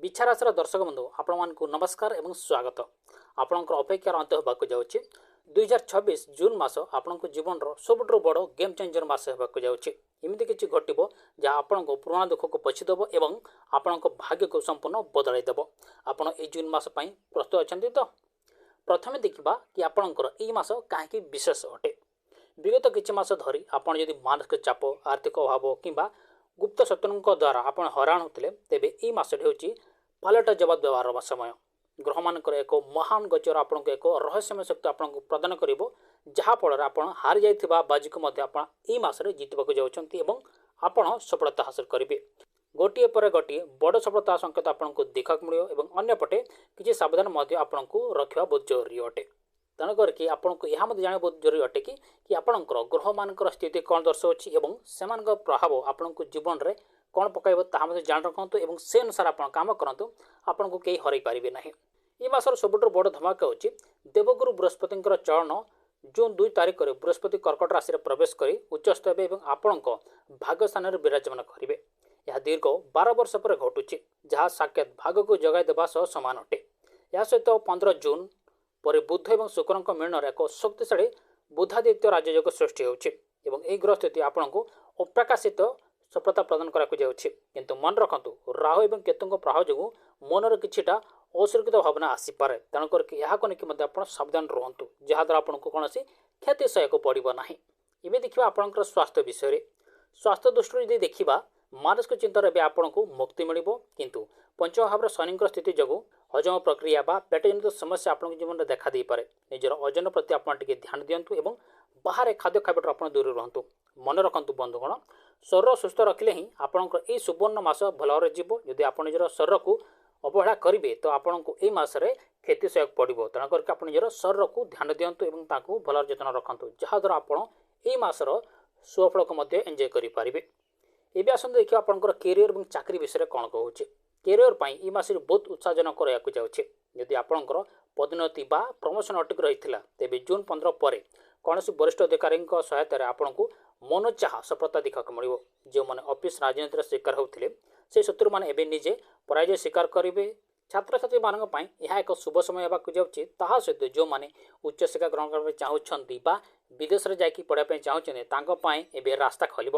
ବିଛା ରାଶିର ଦର୍ଶକ ବନ୍ଧୁ, ଆପଣମାନଙ୍କୁ ନମସ୍କାର ଏବଂ ସ୍ୱାଗତ। ଆପଣଙ୍କର ଅପେକ୍ଷାର ଅନ୍ତ ହେବାକୁ ଯାଉଛି। 2026 ଜୁନ୍ ମାସ ଆପଣଙ୍କ ଜୀବନର ସବୁଠାରୁ ବଡ଼ ଗେମ୍ ଚେଞ୍ଜର ମାସ ହେବାକୁ ଯାଉଛି। ଏମିତି କିଛି ଘଟିବ ଯାହା ଆପଣଙ୍କ ପୁରୁଣା ଦୁଃଖକୁ ପୋଛିଦେବ ଏବଂ ଆପଣଙ୍କ ଭାଗ୍ୟକୁ ସମ୍ପୂର୍ଣ୍ଣ ବଦଳାଇ ଦେବ। ଆପଣ ଏଇ ଜୁନ୍ ମାସ ପାଇଁ ପ୍ରସ୍ତୁତ ଅଛନ୍ତି ତ? ପ୍ରଥମେ ଦେଖିବା କି ଆପଣଙ୍କର ଏଇ ମାସ କାହିଁକି ବିଶେଷ ଅଟେ। ବିଗତ କିଛି ମାସ ଧରି ଆପଣ ଯଦି ମାନସିକ ଚାପ, ଆର୍ଥିକ ଅଭାବ କିମ୍ବା ଗୁପ୍ତ ଶତ୍ରୁଙ୍କ ଦ୍ୱାରା ଆପଣ ହଇରାଣ ହେଉଥିଲେ, ତେବେ ଏଇ ମାସଟି ହେଉଛି ପାଲଟା ଜବାବ ଦେବାର ସମୟ। ଗ୍ରହମାନଙ୍କର ଏକ ମହାନ ଗୋଚର ଆପଣଙ୍କୁ ଏକ ରହସ୍ୟମୟ ଶକ୍ତି ଆପଣଙ୍କୁ ପ୍ରଦାନ କରିବ, ଯାହାଫଳରେ ଆପଣ ହାରି ଯାଇଥିବା ବାଜିକୁ ମଧ୍ୟ ଆପଣ ଏଇ ମାସରେ ଜିତିବାକୁ ଯାଉଛନ୍ତି ଏବଂ ଆପଣ ସଫଳତା ହାସଲ କରିବେ। ଗୋଟିଏ ପରେ ଗୋଟିଏ ବଡ଼ ସଫଳତା ସଂକେତ ଆପଣଙ୍କୁ ଦେଖିବାକୁ ମିଳିବ ଏବଂ ଅନ୍ୟପଟେ କିଛି ସାବଧାନ ମଧ୍ୟ ଆପଣଙ୍କୁ ରଖିବା ବହୁତ ଜରୁରୀ ଅଟେ। ତେଣୁ କରିକି ଆପଣଙ୍କୁ ଏହା ମଧ୍ୟ ଜାଣିବା ବହୁତ ଜରୁରୀ ଅଟେ କି ଆପଣଙ୍କର ଗ୍ରହମାନଙ୍କର ସ୍ଥିତି କ'ଣ ଦର୍ଶାଉଛି ଏବଂ ସେମାନଙ୍କ ପ୍ରଭାବ ଆପଣଙ୍କୁ ଜୀବନରେ କ'ଣ ପକାଇବ, ତାହା ମଧ୍ୟ ଜାଣି ରଖନ୍ତୁ ଏବଂ ସେ ଅନୁସାରେ ଆପଣ କାମ କରନ୍ତୁ। ଆପଣଙ୍କୁ କେହି ହରାଇ ପାରିବେ ନାହିଁ। ଏ ମାସର ସବୁଠାରୁ ବଡ଼ ଧମାକା ହେଉଛି ଦେବଗୁରୁ ବୃହସ୍ପତିଙ୍କର ଚଳନ। ଜୁନ୍ 2 ତାରିଖରେ ବୃହସ୍ପତି କର୍କଟ ରାଶିରେ ପ୍ରବେଶ କରି ଉଚ୍ଚସ୍ଥ ହେବେ ଏବଂ ଆପଣଙ୍କ ଭାଗ୍ୟ ସ୍ଥାନରେ ବିରାଜମାନ କରିବେ। ଏହା ଦୀର୍ଘ 12 ବର୍ଷ ପରେ ଘଟୁଛି, ଯାହା ସାକ୍ଷାତ ଭାଗକୁ ଯୋଗାଇ ଦେବା ସହ ସମାନ ଅଟେ। ଏହା ସହିତ 15 ଜୁନ୍ ପରେ ବୁଧ ଏବଂ ଶୁକ୍ରଙ୍କ ମିଳନରେ ଏକ ଶକ୍ତିଶାଳୀ ବୁଧାଦିତ୍ୟ ରାଜଯୋଗ ସୃଷ୍ଟି ହେଉଛି ଏବଂ ଏହି ଗ୍ରହ ସ୍ଥିତି ଆପଣଙ୍କୁ ଅପ୍ରକାଶିତ ସଫଳତା ପ୍ରଦାନ କରିବାକୁ ଯାଉଛି। କିନ୍ତୁ ମନେ ରଖନ୍ତୁ, ରାହୁ ଏବଂ କେତୁଙ୍କ ପ୍ରଭାବ ଯୋଗୁଁ ମନରେ କିଛିଟା ଅସୁରକ୍ଷିତ ଭାବନା ଆସିପାରେ। ତେଣୁ କରିକି ଏହାକୁ ନେଇକି ମଧ୍ୟ ଆପଣ ସାବଧାନ ରୁହନ୍ତୁ, ଯାହାଦ୍ୱାରା ଆପଣଙ୍କୁ କୌଣସି କ୍ଷତି ସହିବାକୁ ପଡ଼ିବ ନାହିଁ। ଏବେ ଦେଖିବା ଆପଣଙ୍କର ସ୍ୱାସ୍ଥ୍ୟ ବିଷୟରେ। ସ୍ୱାସ୍ଥ୍ୟ ଦୃଷ୍ଟିରୁ ଯଦି ଦେଖିବା, ମାନସିକ ଚିନ୍ତାରେ ଏବେ ଆପଣଙ୍କୁ ମୁକ୍ତି ମିଳିବ। କିନ୍ତୁ ପଞ୍ଚମ ଭାବରେ ଶନିଙ୍କର ସ୍ଥିତି ଯୋଗୁଁ ହଜମ ପ୍ରକ୍ରିୟା ବା ପେଟଜନିତ ସମସ୍ୟା ଆପଣଙ୍କ ଜୀବନରେ ଦେଖା ଦେଇପାରେ। ନିଜର ଓଜନ ପ୍ରତି ଆପଣ ଟିକେ ଧ୍ୟାନ ଦିଅନ୍ତୁ ଏବଂ ବାହାରେ ଖାଦ୍ୟ ଖାଇବାଠାରୁ ଆପଣ ଦୂରରେ ରୁହନ୍ତୁ। ମନେ ରଖନ୍ତୁ ବନ୍ଧୁଗଣ, ଶରୀର ସୁସ୍ଥ ରଖିଲେ ହିଁ ଆପଣଙ୍କର ଏଇ ସୁବର୍ଣ୍ଣ ମାସ ଭଲ ଭାବରେ ଯିବ। ଯଦି ଆପଣ ନିଜର ଶରୀରକୁ ଅବହେଳା କରିବେ, ତ ଆପଣଙ୍କୁ ଏଇ ମାସରେ କ୍ଷତି ସହିବାକୁ ପଡ଼ିବ। ତେଣୁ କରିକି ଆପଣ ନିଜର ଶରୀରକୁ ଧ୍ୟାନ ଦିଅନ୍ତୁ ଏବଂ ତାକୁ ଭଲରେ ଯତ୍ନ ରଖନ୍ତୁ, ଯାହାଦ୍ୱାରା ଆପଣ ଏଇ ମାସର ସୁଫଳକୁ ମଧ୍ୟ ଏନ୍ଜୟ କରିପାରିବେ। ଏବେ ଆସନ୍ତୁ ଦେଖିବା ଆପଣଙ୍କର କ୍ୟାରିୟର ଏବଂ ଚାକିରି ବିଷୟରେ କ'ଣ କହୁଛି। କ୍ୟାରିୟର ପାଇଁ ଏଇ ମାସରେ ବହୁତ ଉତ୍ସାହଜନକ ରହିବାକୁ ଯାଉଛି। ଯଦି ଆପଣଙ୍କର ପଦୋନ୍ନତି ବା ପ୍ରମୋସନ୍ ଅଟକି ରହିଥିଲା, ତେବେ ଜୁନ୍ 15 ପରେ କୌଣସି ବରିଷ୍ଠ ଅଧିକାରୀଙ୍କ ସହାୟତାରେ ଆପଣଙ୍କୁ ମନଚାହା ସଫଳତା ଦେଖିବାକୁ ମିଳିବ। ଯେଉଁମାନେ ଅଫିସ୍ ରାଜନୀତିର ଶିକାର ହେଉଥିଲେ, ସେହି ଶତ୍ରୁମାନେ ଏବେ ନିଜେ ପରାଜୟ ସ୍ୱୀକାର କରିବେ। ଛାତ୍ରଛାତ୍ରୀମାନଙ୍କ ପାଇଁ ଏହା ଏକ ଶୁଭ ସମୟ ହେବାକୁ ଯାଉଛି। ତାହା ସହିତ ଯେଉଁମାନେ ଉଚ୍ଚଶିକ୍ଷା ଗ୍ରହଣ କରିବା ପାଇଁ ଚାହୁଁଛନ୍ତି ବା ବିଦେଶରେ ଯାଇକି ପଢ଼ିବା ପାଇଁ ଚାହୁଁଛନ୍ତି, ତାଙ୍କ ପାଇଁ ଏବେ ରାସ୍ତା ଖୋଲିବ।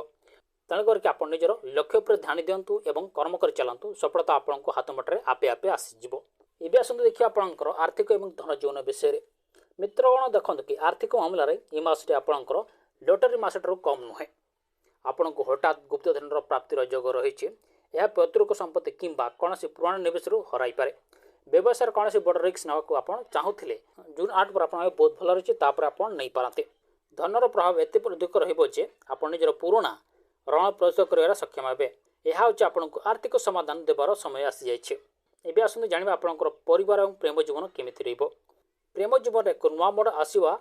ତେଣୁ କରିକି ଆପଣ ନିଜର ଲକ୍ଷ୍ୟ ଉପରେ ଧ୍ୟାନ ଦିଅନ୍ତୁ ଏବଂ କର୍ମ କରି ଚାଲନ୍ତୁ, ସଫଳତା ଆପଣଙ୍କୁ ହାତ ମୁଠାରେ ଆପେ ଆପେ ଆସିଯିବ। ଏବେ ଆସନ୍ତୁ ଦେଖିବା ଆପଣଙ୍କର ଆର୍ଥିକ ଏବଂ ଧନ ଜୀବନ ବିଷୟରେ। ମିତ୍ରଗଣ, ଦେଖନ୍ତୁ କି ଆର୍ଥିକ ମାମଲାରେ ଏ ମାସଟି ଆପଣଙ୍କର ଲଟେରୀ ମାସଠାରୁ କମ୍ ନୁହେଁ। ଆପଣଙ୍କୁ ହଠାତ୍ ଗୁପ୍ତଧନର ପ୍ରାପ୍ତିର ଯୋଗ ରହିଛି। ଏହା ପୈତୃକ ସମ୍ପତ୍ତି କିମ୍ବା କୌଣସି ପୁରୁଣା ନିବେଶରୁ ହରାଇପାରେ। ବ୍ୟବସାୟରେ କୌଣସି ବଡ଼ ରିସ୍କ ନେବାକୁ ଆପଣ ଚାହୁଁଥିଲେ, ଜୁନ୍ 8 ପରେ ଆପଣ ବହୁତ ଭଲ ରହିଛି, ତାପରେ ଆପଣ ନେଇପାରନ୍ତି। ଧନର ପ୍ରଭାବ ଏତେ ଅଧିକ ରହିବ ଯେ ଆପଣ ନିଜର ପୁରୁଣା ଋଣ ପରିଶୋଧ କରିବାରେ ସକ୍ଷମ ହେବେ। ଏହା ହେଉଛି ଆପଣଙ୍କୁ ଆର୍ଥିକ ସମାଧାନ ଦେବାର ସମୟ ଆସିଯାଇଛି। ଏବେ ଆସନ୍ତୁ ଜାଣିବା ଆପଣଙ୍କର ପରିବାର ଏବଂ ପ୍ରେମ ଜୀବନ କେମିତି ରହିବ। ପ୍ରେମ ଜୀବନରେ ଏକ ନୂଆ ମୋଡ଼ ଆସିବା।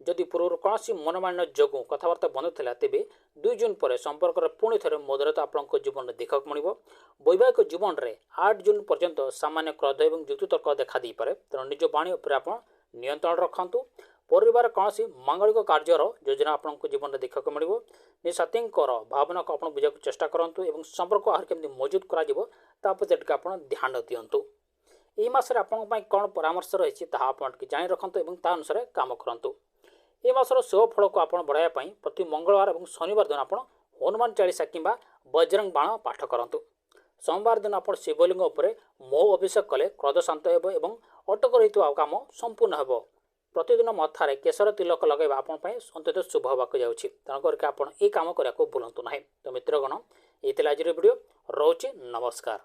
ଯଦି ପୂର୍ବରୁ କୌଣସି ମନୋମାଳିନ୍ୟ ଯୋଗୁଁ କଥାବାର୍ତ୍ତା ବନ୍ଦ ଥିଲା, ତେବେ 2 ଜୁନ୍ ପରେ ସମ୍ପର୍କରେ ପୁଣି ଥରେ ମଧୁରତା ଆପଣଙ୍କ ଜୀବନରେ ଦେଖିବାକୁ ମିଳିବ। ବୈବାହିକ ଜୀବନରେ 8 ଜୁନ୍ ପର୍ଯ୍ୟନ୍ତ ସାମାନ୍ୟ କ୍ରୋଧ ଏବଂ ଯୁକ୍ତିତର୍କ ଦେଖା ଦେଇପାରେ। ତେଣୁ ନିଜ ବାଣୀ ଉପରେ ଆପଣ ନିୟନ୍ତ୍ରଣ ରଖନ୍ତୁ। ପରିବାର କୌଣସି ମାଙ୍ଗଳିକ କାର୍ଯ୍ୟର ଯୋଜନା ଆପଣଙ୍କ ଜୀବନରେ ଦେଖିବାକୁ ମିଳିବ। ନିଜ ସାଥୀଙ୍କର ଭାବନାକୁ ଆପଣ ବୁଝିବାକୁ ଚେଷ୍ଟା କରନ୍ତୁ ଏବଂ ସମ୍ପର୍କ ଆହୁରି କେମିତି ମଜବୁତ କରାଯିବ, ତା ପ୍ରତି ଟିକେ ଆପଣ ଧ୍ୟାନ ଦିଅନ୍ତୁ। ଏହି ମାସରେ ଆପଣଙ୍କ ପାଇଁ କ'ଣ ପରାମର୍ଶ ରହିଛି, ତାହା ଆପଣ ଟିକେ ଜାଣି ରଖନ୍ତୁ ଏବଂ ତା ଅନୁସାରେ କାମ କରନ୍ତୁ। ଏ ମାସର ଶୁଭ ଫଳକୁ ଆପଣ ବଢ଼ାଇବା ପାଇଁ ପ୍ରତି ମଙ୍ଗଳବାର ଏବଂ ଶନିବାର ଦିନ ଆପଣ ହନୁମାନ ଚାଳିଶା କିମ୍ବା ବଜରଙ୍ଗ ବାଣ ପାଠ କରନ୍ତୁ। ସୋମବାର ଦିନ ଆପଣ ଶିବଲିଙ୍ଗ ଉପରେ ମହୁ ଅଭିଷେକ କଲେ କ୍ରୋଧ ଶାନ୍ତ ହେବ ଏବଂ ଅଟକ ରହିଥିବା କାମ ସମ୍ପୂର୍ଣ୍ଣ ହେବ। ପ୍ରତିଦିନ ମଥାରେ କେଶର ତିଲକ ଲଗାଇବା ଆପଣଙ୍କ ପାଇଁ ଅତ୍ୟନ୍ତ ଶୁଭ ହେବାକୁ ଯାଉଛି। ତେଣୁ କରିକି ଆପଣ ଏଇ କାମ କରିବାକୁ ଭୁଲନ୍ତୁ ନାହିଁ। ତ ମିତ୍ରଗଣ, ଏଇ ଥିଲା ଆଜିର ଭିଡ଼ିଓ। ରହୁଛି, ନମସ୍କାର।